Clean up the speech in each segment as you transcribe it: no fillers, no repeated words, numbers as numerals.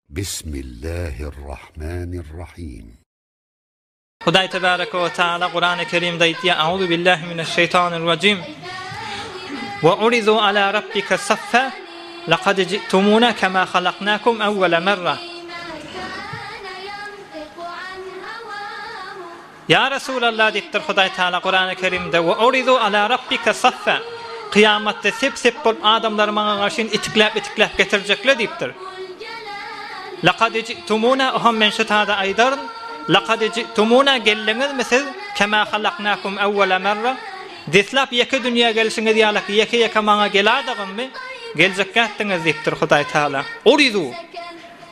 Bismillahirrahmanirrahim. Hudaý tebareke we taala Kurany Kerimde aýtýar, Auzu billahi mineşşeýtanirrajim. Ve urizu ala rabbike saffa laqad ji'tumuna kema halaknakum awwala merra. Ýa Resulallah diýipdir Hudaý Taala Kurany Kerimde, Ve urizu ala rabbike saffa. Kyýamatda sep-sep bolup adamlary maňa garşyn itikläp-itikläp getirjekler diýipdir. Laqad ji'tumuna oham men şu tada aýdaryn, Laqad ji'tumuna geldiňizmi siz, kema halaknakum awwala merra, deslap ýeke dünýä gelşiňiz ýalak ýeke-ýeke maňa geladagyňmy, geljekkätdiňiz diýipdir Hudaý Taala. Urizu.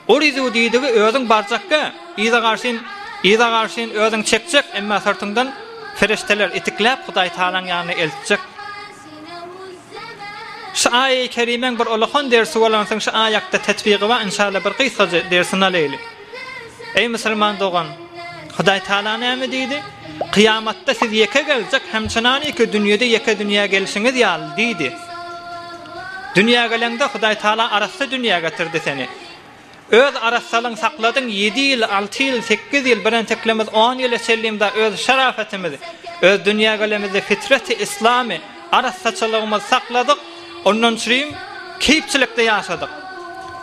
Urizu diýdigi özüň barjakka, yza garşyn, yza garşyn özüň çekjek, emma syrtyňdan perişdeler itikläp Hudaý Tagalaň ýanyna eltjek. Şu aýaýy kerimäň bir ulakan dersi bolansoň şu aýakda tetbigi bar inşallah bir gysgaja dersini alaýly. Eý musulman dogan! Hudaý Tagala näme diýdi? Kyýamatda siz ýeke geljek, hemçenaniki dünýede ýeke dünýä gelşiňiz ýaly diýdi. Dünýä geleňde Hudaý Tagala arassa dünýä getirdi seni. Öz arassalygyňy sakladyň ýedi ýyl, alty ýyl, sekiz ýyl, birenteklerimiz on ýyla çenlimda öz şerafetimizi, öz dünýä gelemizde fitreti islamy, arassaçylygymyzy sakladyk, ondan çürim keýpçilikde ýaşadyk.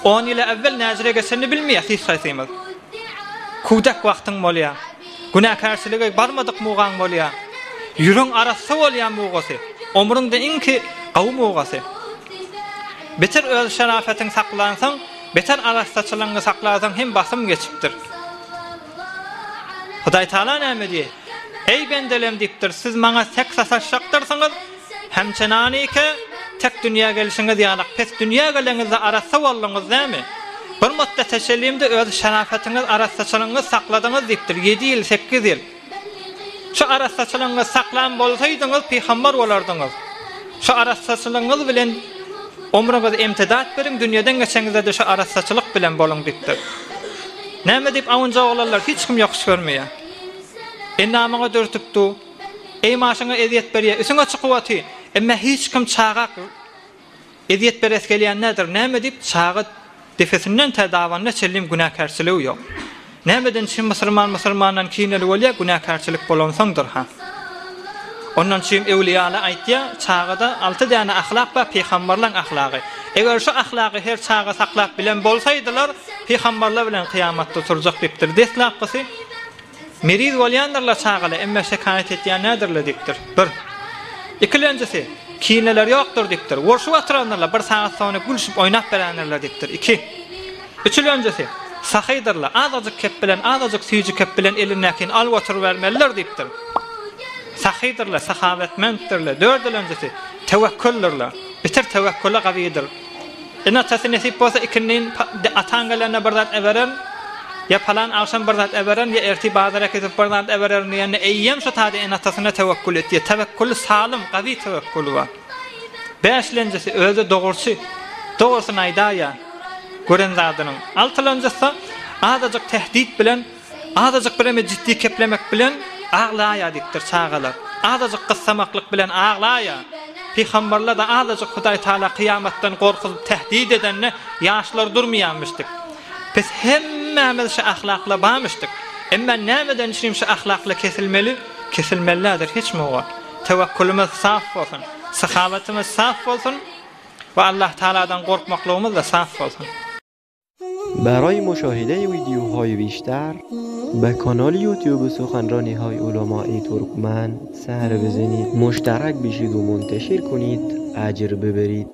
On ýyla äwwel näjire geçenini bilmeýäs hiç haýsymyz. Kudek wagtyň bolýar. Günäkärçilige barmadyk mugaň bolýar. Ýüregiň arassa bolýar mugasy. Omrüňde iňki gawy mugasy. Beter öz şerafetiňi saklansaň, beter arassaçylygyňy saklasaň hem basym geçipdir. Hudaý Taala näme diýýär? Eý bendelem diýipdir, siz maňa tek sataşjakdyrsyňyz, hemçenanike tek dünýä gelşiňiz ýalak pes dünýä geleňizde arassa bolduňyz dämi? Bir mutdete çelimde öz şerafetiňiz, arassaçylygyňyz sakladyňyz diýipdir, ýedi ýyl, sekiz ýyl. Şu arassaçylygyňyzy saklan bolsaýdyňyz pygambar bolardyňyz. Şu arassaçylygyňyz bilen omrüňizi emtidat beriň, dünýeden geçeňizde-de şu arassaçylyk bilen boluň diýipdir. Näme diýip awunjak oglanlar hiç kim ýokuş görmeýär. Endamyňa dürtüp du. Eý maşyňa ezýet berýär, üsüňe çykyp oty. Emme hiç kim çaga Ezýet beresi gelýän nädir? Näme diýip, çaga depesinden tä dabanyna çenlim günäkärçiligi ýok. Nämeden çyn musurman musurmandan kineli bolýar, günäkärçilik bolansoňdyr ha. Ondan çyn öwliýaly aýtýar, çagada alty däne ahlak bar, pygambarlaň ahlagy. Eger şu ahlagy her çaga saklap bilen bolsaýdylar, pygambarlar bilen kyýamatda turjak diýipdir. Deslapkysy, Meriz bolýandyrlar çagalar, emme şekaýat etýän nädirler diýipdir. Bir. Ikilenjisi, kineleri ýokdur diýipdir. Urşup oturandyrlar, bir sagat soňra gülşüp oýnap berändirler diýipdir. Iki. Üçülenjisi, sahydyrlar, azajyk kep bilen, azajyk süýji kep bilen elindäkini alyp oturybermelidir diýipdir. Sahydyrlar, sahawetmentdirler. Dördülenjisi, tewekküldürler. Bitir tewekküli gawydyr. Ene-atasy nesip bolsa ikindin ataň gelende bir zat äbererin, ýa palan agşam bir zat äbererin, ýa ertir bazara kesip bir zat äbererin diýende eýýäm şo taýda ene-atasyna tewekkül etýär. Tewekküli salym, gawy tewekküli bar. Bäşlenjisi özi dogruçy, dogrusyny aýdaýýar gören zadynyň. Altylanjysy azajyk tehdit bilen Azajyk bireme jiddi keplemek bilen aglaýar diýipdir çagalar. Azajyk gyssamaklyk bilen aglaýar. Pygamberler-de azajyk Hudaý Taala kyýamatdan gorkuzyp tehdit edende ýaşlar durmaýarmyşdyk. Biz hemmämiz şu ahlakla barmyşdyk. Emma nämeden üçin şu ahlakla kesilmeli? Kesilmelidir hiç muga. Tewekkulymyz saf bolsun. Sahawatymyz saf bolsun we Allah Taaladan gorkmaklygymyz-da saf bolsun. برای مشاهده ویدیوهای بیشتر به کانال یوتیوب سخنرانی های علمای ترکمن سر بزنید مشترک بشید و منتشر کنید اجر ببرید.